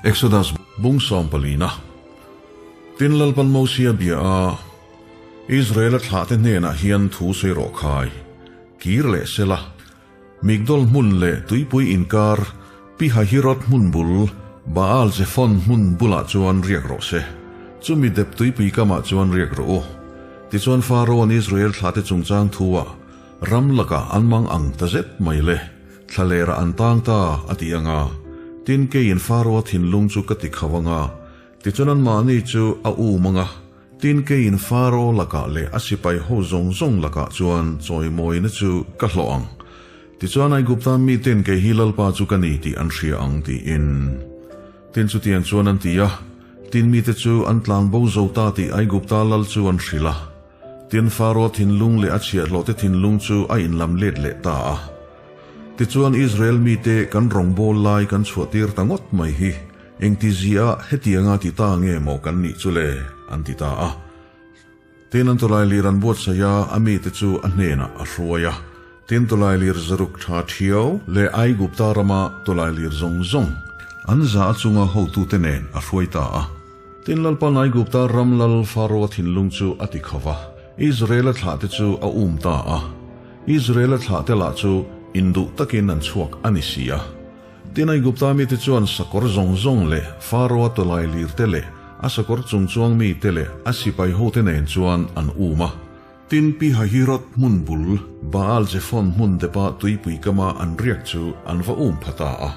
Exodus bung sawmpalina. Tin Lalpan Mosia bia a, Israela thlahte hnenah hian thu sawi rawh khai, kir leh sela, Migdol hmun leh tuipui inkar Pi-Hahirot hmun bul Baal-Zephon hmun bulah chuan riak rawh se. Chumi dep tuipui kamah chuan riak rawh u. Tichuan Pharaoh-a'n Israel thlahte chungchang thu-ah ram lakah an mang ang ta zet mai le, thlalera an tang ta a ti ang a. Tin, keiin Pharaoh-a thinlung chu ka ti kho ang a, tichuan anmahni chu a um ang a. Tin, keiin Pharaoh lakah leh a sipai ho zawng zawng lakah chuan chawimawina chu ka hlawh ang. Tichuan Aigupta miten kei hi Lalpa chu ka ni tih an hria ang tiin. Tin, chutiang chuan an ti a, tin mite chu an tlan bo zo ta tih Aigupta lal chu an hrilh a. Tin, Pharaoh thinlung leh a chhiahhlawhte thinlung chu a inlam let leh ta a. Tichuan Israel mite kan rawngbâwl lai kan chhuahtir ta ngawt mai hi. Engtizia hetianga ti ta nge maw kan nih chu le? an ti ta a. Tin an tawlailir an buatsaih a, a mite chu a hnenah a hruai a. Tin tawlailir zaruk tha thiau leh Aigupta rama tawlailir zawng zawng an za a chunga hotute nen a hruai ta a. Tin Lalpan Aigupta ram lal Faroa thinlung chu a ti kho va, Israela thlahte chu a um ta a. Israela thlahte lah chu induh takin an chhuak a ni si a. Tin Aigupta mite chuan sakawr zawng zawng leh Pharaoh-a tawlai lirte leh a sakawr chungchuang mite leh a sipai hote nen chuan an um a. Tin Pi-Hahirot hmun bul Baal-Zephon hmun depa tuipui kama an riak chu an va um pha ta a.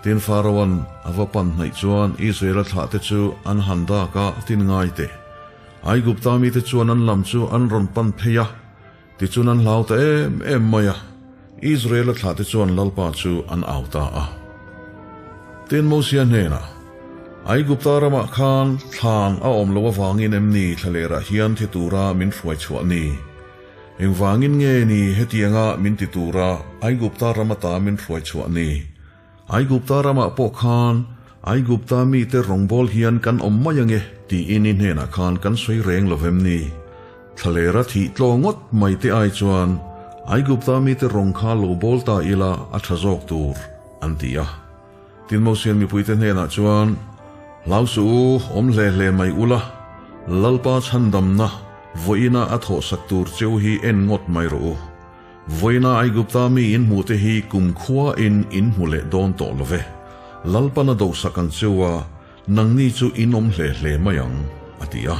Tin Pharaoh-a'n a va pan hnaih chuan Israel-a thlahte chu an han dak a, tin ngai teh. Aigupta mite chuan an lam chu an rawn pan phei a. Tichuan an hlau ta em em mai a, Israel-a thlahte chuan Lalpa chu an au ta a. Tin Mosia hnenah, Aigupta ramah khan thlan a awm loh avangin em ni thlalerah hian thi tura min hruai chhuah ni? Engvangin nge ni hetianga min ti tura Aigupta ram ata min hruai chhuah ni? Aigupta ramah pawh khan Aigupta mite rawngbâwl hian kan awm mai ange tiin i hnenah khan kan sawi reng lo vem ni? Thlalera thih tlaw ngawt mai te ai chuan Aigupta mite rawng kha lo bâwl ta ila a ṭha zawk tur, an ti a. Tin Mosian mipuite hnenah chuan, Hlau suh u, awm hle hle mai ula, Lalpa chhandamna vawiina a thawhsak tur cheu hi en ngawt mai rawh u. Vawiina Aigupta mi in hmuhte hi kumkhua in in hmu leh dawn tawh lo ve. Lalpan a dohsak ang cheu a, nangni chu in awm hle hle mai ang, a ti a.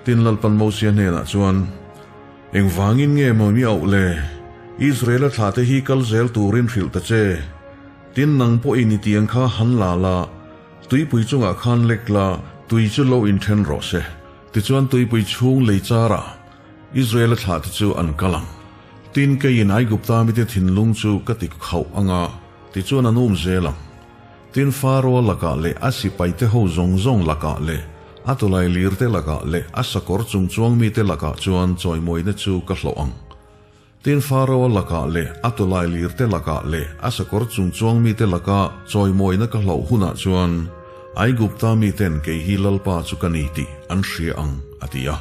Tin Lalpan Mosia hnenah chuan, Engvangin nge maw mi auh le? Israela thlahte hi kal zel turin hrilh ta che. Tin nang pawhin i tiang kha han la la, tuipui chungah khan lek la, tui chu lo inthen rawh se. Tichuan tuipui chhung lei charah Israel-a thlahte chu an kal ang. Tin, keiin Aigupta mite thinlung chu ka ti khauh ang a, tichuan an um zel ang. Tin, Pharaoh-a lakah leh a sipaite ho zawng zawng lakah leh a tawlai lirte lakah leh a sakawr chungchuang mite lakah chuan chawimawina chu ka hlawh ang. Tin, Pharaoh-a lakah leh a tawlai lirte lakah leh a sakawr chungchuang mite laka chawimawina ka hlauh hunah chuan Aigupta miten kei hi Lalpa chu ka ni tih an hria ang, a ti a.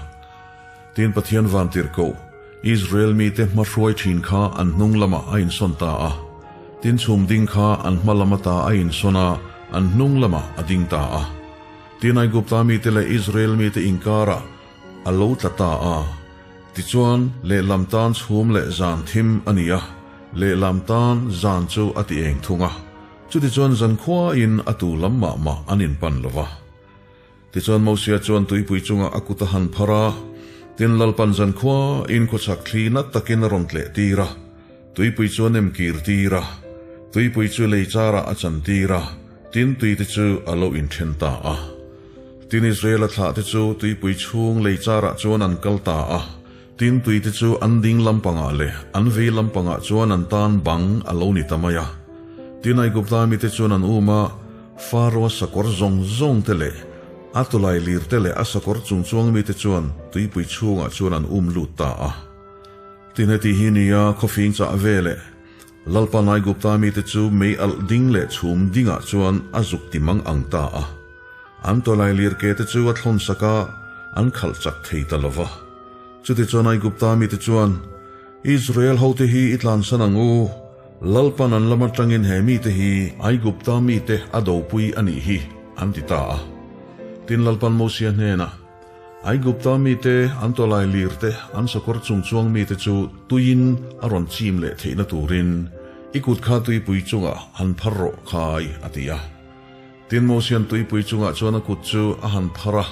Tin Pathian vantirhkoh, Israel mite hma hruai thin kha an hnung lamah a insawn ta a. Tin chhum ding kha an hma lam ata a insawn a, an hnung lamah a ding ta a. Tin Aigupta mite leh Israel mite inkarah a lo tla ta a. Tichuan, lehlam tan chhum leh zan thim a ni a, lehlam tan zan chu a ti eng thung a. Chutichuan zankhuain a tu lam mah mah an inpan lo va. Tichuan Mosia chuan tuipui chungah a kut a han phar a, tin Lalpan zankhua in khawchhak thli na takin a rawn tleh tir a, tuipui chu a nem kir tir a, tuipui chu lei charah a chan tir a, tin tuite chu a lo inthen ta a. Tin Israela thlahte chu tuipui chhung lei charah chuan an kal ta a, tin tuite chu an ding lampangah leh an vei lampangah chuan an tan bang a lo ni ta mai a. Tin Aigupta mite chuan an um a, Pharaoh-a sakawr zawng zawng te leh a tawlai lir te leh a sakawr chungchuang mite chuan tuipui chhungah chuan an um lut ta a. Tin heti hi nia khawfing chah ve leh Lalpa Aigupta mite chu mei alh ding leh chhum dingah chuan a zuk ti mang ang ta a. An tawlai lir ke te chu a thlawn sak a, an khalh chak thei ta lo va. Chutichuan Aigupta mite chuan, Israel hote hi i tlansan ang u. Lalpan an lam atangin he mite hi Aigupta mite a dopui a nih hi, an ti ta a. Tin, Lalpan Mosia hnenah, Aigupta mite, an tawlai lir te, an sakawr chung chuang mite chu tuiin a rawn chim leh theihna turin i kut kha tuipui chungah han phar rawh khai, a ti a. Tin, Mosian tuipui chungah chuan a kut chu a han phar a.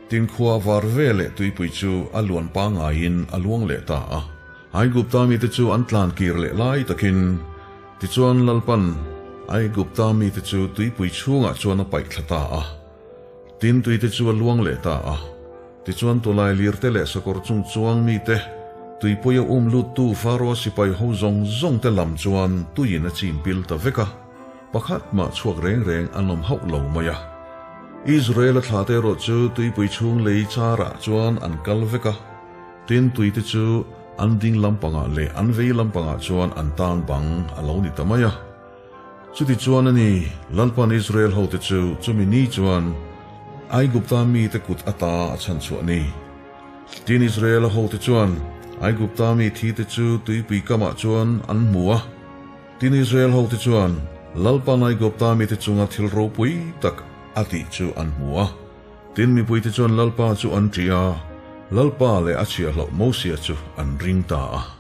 Tin khua var ve leh tuipui chu a luan pangaiin a luang leh ta a. Aigupta mite chu an tlan kir leh lai takin, tichuan Lalpan Aigupta mite chu tuipui chhungah chuan a paih thla ta a. Tin tuite chu a luang leh ta a. Tichuan tawlai lirte leh sakawr chung chuang mite, tuipuia um luttu Faroa sipai ho zawng zawng te lam chuan tuiin a chim pil ta vek a. Pakhat mah chhuak reng reng an awm hauh lo mai a. Israel-a thlate erawh chu tuipui chhung lei charah chuan an kal vek a, tin tuite chu an ding lampangah leh an vei lampangah chuan an tan bang a lo ni ta mai a. Chutichuan a ni, Lalpan Israel hote chu chumi ni chuan Aigupta mite kut ata a chhanchhuah ni. Tin Israel-a hote chuan Aigupta mi thite chu tuipui kamah chuan an hmu a. Tin Israel hote chuan Lalpa Aigupta mite chunga thil ropui tak a tih chu an hmu a. Tin mipuite chuan Lalpa chu an ṭih a, Lalpa leh a chhiahhlauh Mosia chu an ring ta a.